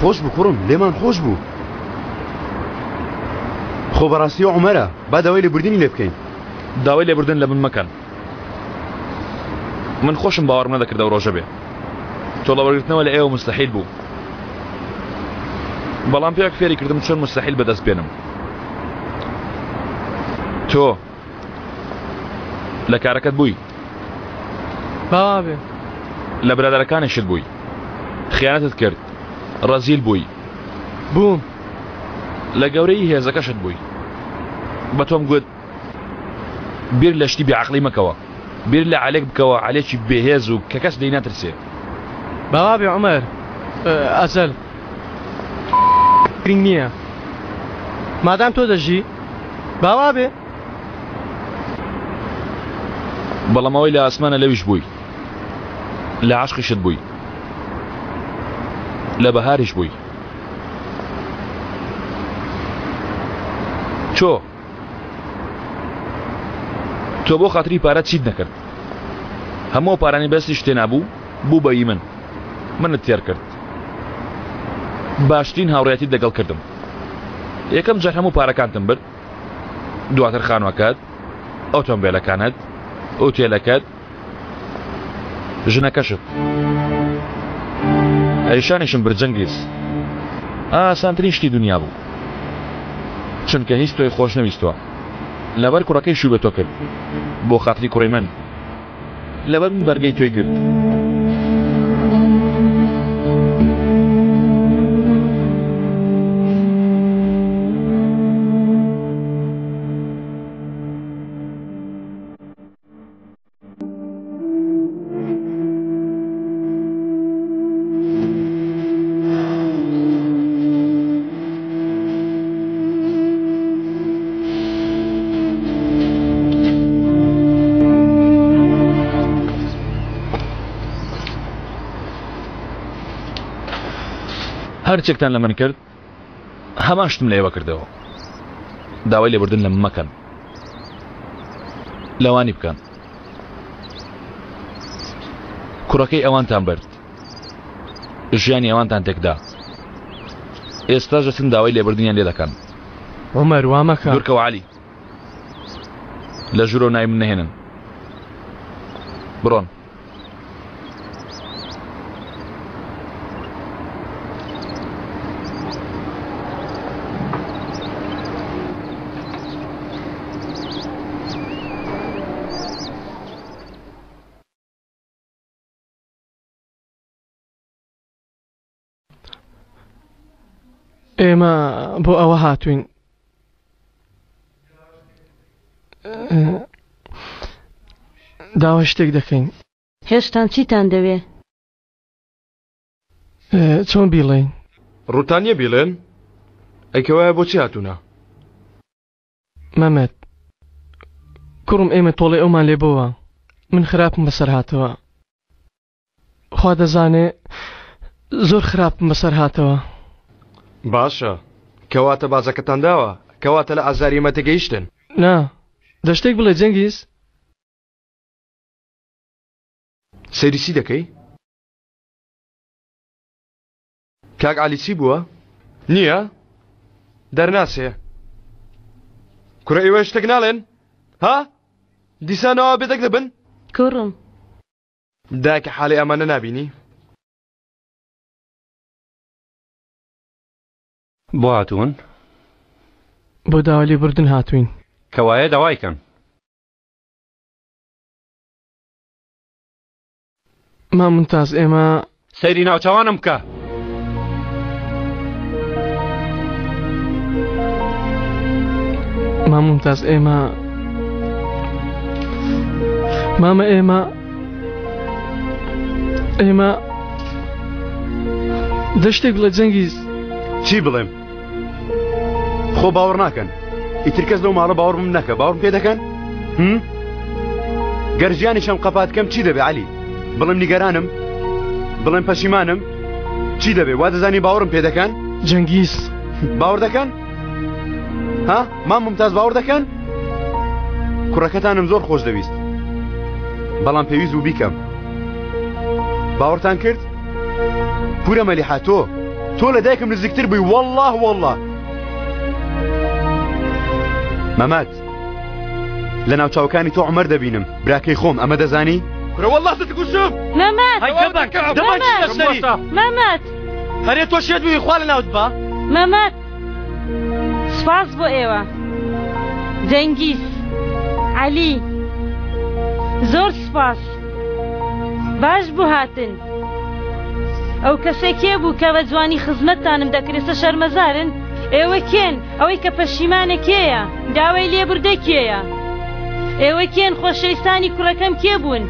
خۆش بوو کوڕم لێمان خۆش بوو خۆ بەڕاستی عومەرە با داوای لێبوردنی لێ بکەین. داوای لێبوردن لە من مەکەن من خۆشم باوەڕم نەدەکرد ئەو ڕۆژە بێ تۆڵە وەرگرتنەوە لە ئێوە مستحیل بوو بەڵام پێک فێری کردم چۆن مستحیل بەدەست بێنم تۆ لە کارەکەت بووی باوابێ لە برادەرەکانیشت بووی خیانەتت کرد ڕەزیل بووی بووم لە گەورەی هێزەکەشت بووی بە تۆم گوت بیر لە شتی بێعەقڵی مەکەوە بیر لە عەلێک بکەوە عەلێکی بێهێز و کە کەس لێی ناترسێ. باوابێ عومەر ئەجەل گرنگ نییە مادام تۆ دەژی باوابێ. بەڵام ئەوەی لە ئاسمانە لەویش بووی لە عەشقیشت بووی لە بەهاریش بووی تۆ تۆ بۆ خاتری پارە چیت نەکرد هەموو ئەو پارانەی بەستیشت تێنابوو بوو بە ئی من منت تێر کرد باشترین هاوڕێیەتیت لەگەڵ کردم یەکەم جار هەموو پارەکانتم برد دواتر خانوەکەت ئۆتۆمبێلەکانت ئوتێلەکەت ژنەکەشت ئەیشانیشم برد جەنگیز ئاسانترین شتی دنیا بوو چونکە هیچ تۆی خۆش نەویستوە لەبەر کوڕەکەی شوو بە تۆ کرد بۆ خاتری کوڕی من لەبەر من بەرگەی تۆی گرت. هەرچێکتان لە من کرد هەمان شتم لە ئێوە کردەوە داوای لێبوردن لە من مەکەن لەوانی بکەن کوڕەکەی ئەوانتان برد ژیانی ئەوانتان تێکدا ئێستا دەچن داوای لێبوردنیان لێ دەکەن عمر وا مەکە دوورکەوە عەلی لە ژوورەوە ناوی من نەهێنن بڕۆن ئێمە بۆ ئەوە هاتوین داوای شتێک دەکەین. هێشتان چیتان دەوێ؟ چۆن بیڵێین؟ ڕووتان نییە بیڵێن؟ ئەی کەوایە بۆچی هاتوونە؟ مەمەد، کوڕم ئێمە تۆڵەی ئەومان لێ بۆوە، من خراپم بەسەر هاتەوە. خوا دەزانێ زۆر خراپم بەسەر هاتەوە. باشە کەواتە باجەکەتان داوە؟ کەواتە لە ئازاری ئێمە تێگەیشتن؟ نا، دە شتێک بڵێ جەنگیز. سەیری چی دەکەی؟ کاک عەلی چی بووە؟ نییە؟ دەرناچێ؟ کورە ئێوە شتێک ناڵێن؟ ها؟ دیسانەوە بێدەنگ دەبن؟ کوڕم. دایکە حاڵی ئەمانە نابینی؟ بۆ هاتوون؟ بۆ داوای لێبوردن هاتووین. کەوایە داوای کەن. مام مونتاز ئێمە. سەیری ناوچەوانم بکە. مام مونتاز ئێمە مامە ئێمە ئێمە دە شتێک بڵێ جەنگیز. چی بڵێم؟ خۆ باوەڕ ناکەن ئیتر کەس لەو ماڵە باوەڕم نەکە باوەڕم پێ دەکەن هم؟ گەر ژیانیشم قەپات کەم چی دەبێ عەلی بڵێم نیگەرانم بڵێم پەشیمانم چی دەبێ وا دەزانی باوەڕم پێ دەکەن جەنگیز باوەڕ دەکەن ها مام ممتاز باوەڕ دەکەن کوڕەکەتانم زۆر خۆش دەویست بەڵام پێویست بوو بیکەم باوەڕتان کرد پورە مەلیحە تۆ. تۆ لە دایکم نزیکتر بووی والله والله مەمەد لە ناوچاوەکانی تۆ عمر دەبینم براکەی خۆم ئەمە دەزانی؟ کورە والله دەتکوژم مەمەد مەمەد هەرێ تۆ شێت بووی خوا لە ناوت با مەمەد سوپاس بۆ ئێوە جەنگیز عەلی زۆر سوپاس باش بوو هاتن ئەو کەسێ کێ بوو کە بە جوانی خزمەتتانم دەکرد ئێستا شەرمەزارن ئێوە کێن ئەوەی کە پەشیمانە کێیە داوای لێبوردە کێیە ئێوە کێن خۆشەویستانی کوڕەکەم کێ بوون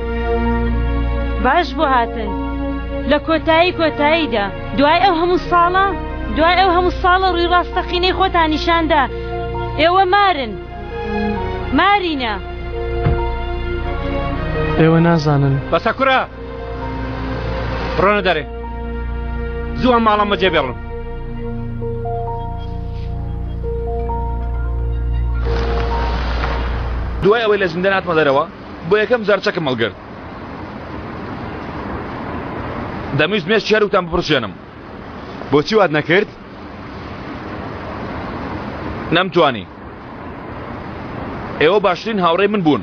باش بۆ هاتن لە کۆتایی کۆتاییدا دوای ئەو هەموو ساڵە دوای ئەو هەموو ساڵە ڕووی ڕاستەقینەی خۆتان نیشاندا ئێوە مارن مارینە. ئێوە نازانن. بەسە کورە بڕۆنە دەرێ زوو ئەم ماڵەم بەجێ بێڵن. دوای ئەوەی لە زیندان هاتمە دەرەوە بۆ یەکەم جار چەکم هەڵگرت دەمویست مێشکی هەردووکتان بپڕچێنم. بۆچی وات نەکرد؟ نەمتوانی. ئێوە باشترین هاوڕێی من بوون.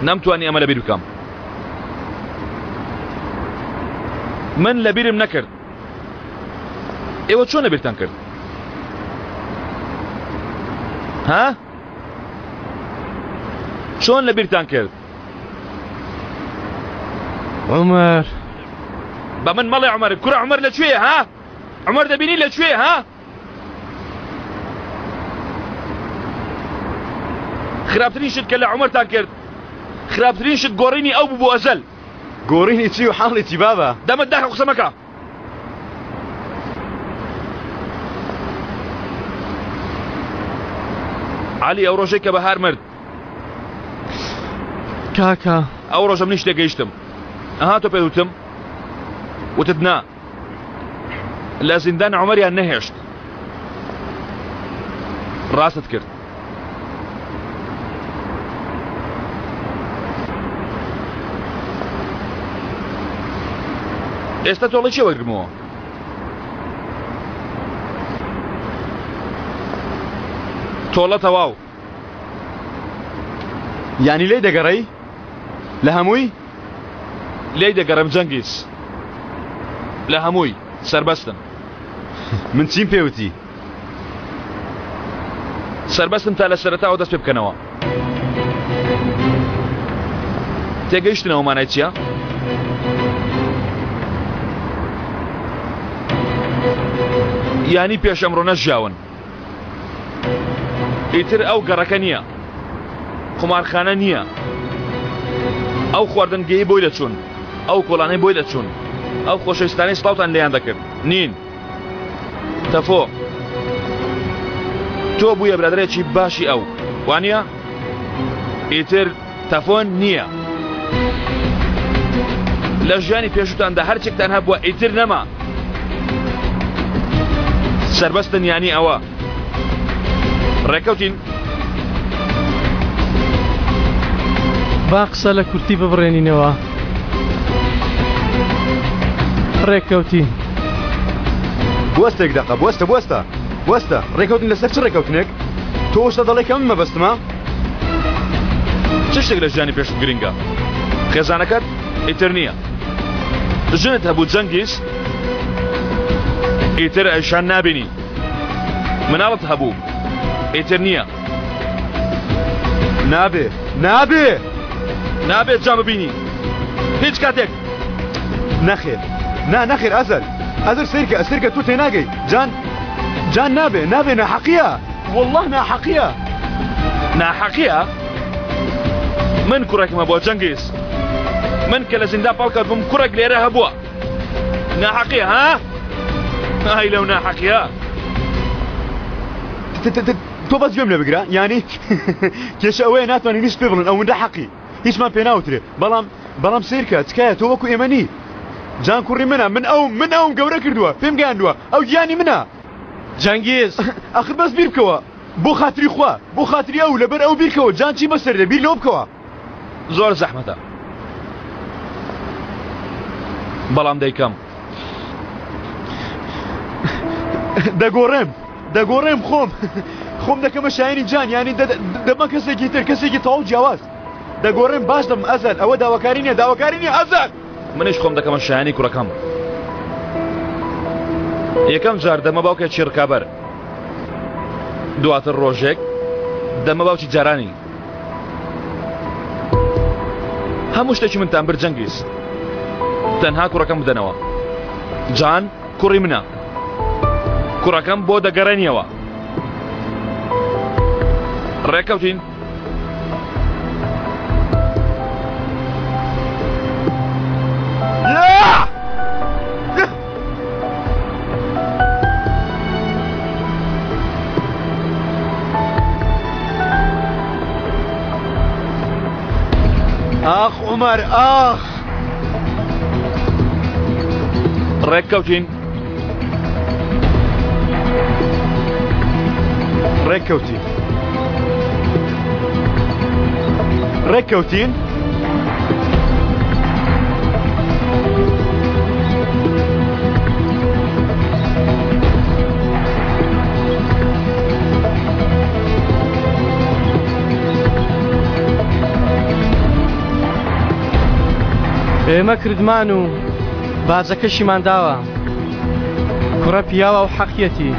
نەمتوانی ئەمە لەبیر بکەم. من لەبیرم نەکرد. ئێوە چۆن لەبیرتان کرد؟ ها؟ چۆن لەبیرتان کرد؟ عمر بە من مەڵێ عمر کورە عمر لە کوێیە ها؟ عمر دەبینی لە کوێیە ها؟ خراپترین شت کە لە عمرتان کرد خراپترین شت گۆڕینی ئەو بوو بۆ ئەزەل. گۆڕینی چی و حاڵی چی بابە؟ دەمت داخە قسە مەکە. عەلی ئەو ڕۆژەی کە بەهار مرد. کاکە. ئەو ڕۆژە منیش تێگەیشتم. ئەها تۆ پێت وتم؟ وتت نا. لە زیندان عومەریان نەهێشت. ڕاستت کرد. ئێستا تۆڵەی چێ وەرگرمەوە؟ تۆڵە تەواو. یانی لێی دەگەڕێی؟ لە هەمووی؟ لێی دەگەڕێم جەنگیز. لە هەمووی. سەربەستم. من چیم پێ وتی؟ سەربەستم تا لە سەرەتاوە دەست پێ بکەنەوە. تێگەیشتنەوە مانای چییە؟ یانی پێش ئەمڕۆ نەژیاون. ئیتر ئەو گەڕەکە نییە. قومارخانە نییە. ئەو خواردنگەی بۆی دەچوون، ئەو کۆڵانەی بۆی دەچوون، ئەو خۆشەویستانەی سڵاوتان لێیان دەکرد نین. تەفۆ تۆ بوویە برادەرێکی باشی ئەو، وانییە؟ ئیتر تەفۆ نییە. لە ژیانی پێشووتاندا هەرچێکتان هەبووە ئیتر نەما. سەربەستن یانی ئەوە. ڕێکەوتین؟ با قسە لە کورتی ببڕێنینەوە. ڕێککەوتین. بوەستە یەک دەقە بوەستە بوەستە بوەستە ڕێکەوتن لەسەر چ ڕێکەوتنێک؟ تۆ شتە دەڵێ کە من مەبەستمە؟ چ شتێک لە ژیانی پێشوت گرنگە؟ خێزانەکەت؟ ئیتر نییە. ژنت هەبوو جەنگیز؟ ئیتر ئەیشان نابینی. مناڵت هەبوو ئیتر نییە. نابێ نابێ نابێت جا ببینی هیچ کاتێک. نەخێر نا نەخێر ئەزەل ئەزەل سەیرکە سەیرکە تۆ تێناگەی جان جان نابێ نابێ ناحەقیە والله ناحەقیە. ناحەقیە؟ من کوڕێکم هەبووە جەنگیز من کە لە زیندان پاڵکەوتبووم کوڕێک لێرە هەبووە ناحەقیە ها؟ ئای لەو ناحەقیە. تۆ بەس گوێم لێ بگرە یانی کێشە ئەوەیە ناتوانین هیچ پێ بڵێن ئەوەندە حەقی هیچمان پێ ناوترێ بەڵام بەڵام سیرکە تکایە تۆ وەکو ئێمە نی جان کوڕی منە من ئەو من ئەوم گەورە کردووە پێم گەیاندووە ئەو گیانی منە جەنگیز ئەخر بەس بیر بکەوە بۆ خاتری خوا بۆ خاتری ئەو لەبەر ئەو بیرکەوە جان چی بەسەر دێ بیر لەوە بکەوە. زۆر زەحمەتە بەڵام دەیکەم. دەگۆڕێم دەگۆڕێم خۆم خۆم دەکەمە شایانی جان یانی دەبمە کەسێکی تر کەسێکی تەواو جیاواز دەگۆڕێم باش دەبم ئەزەل ئەوە داواکاری نییە داواکاری نییە ئەزەل منیش خۆم دەکەمە شایانی کوڕەکەم یەکەم جار دەمە باوکێکی ڕکابەر دواتر ڕۆژێک دەمە باوکی جارانی هەموو شتێکی منتان برد جەنگیز تەنها کوڕەکەم بدەنەوە جان کوڕی منە کوڕەکەم بۆ دەگەڕێنیەوە ڕێکەوتین ئاخ عومەر ئاخ. ڕێک کەوتین؟ ڕێک کەوتین. ڕێک کەوتین؟ ئێمە کردمان و باجەکەشیمان داوە. کوڕە پیاوە و حەقیەتی.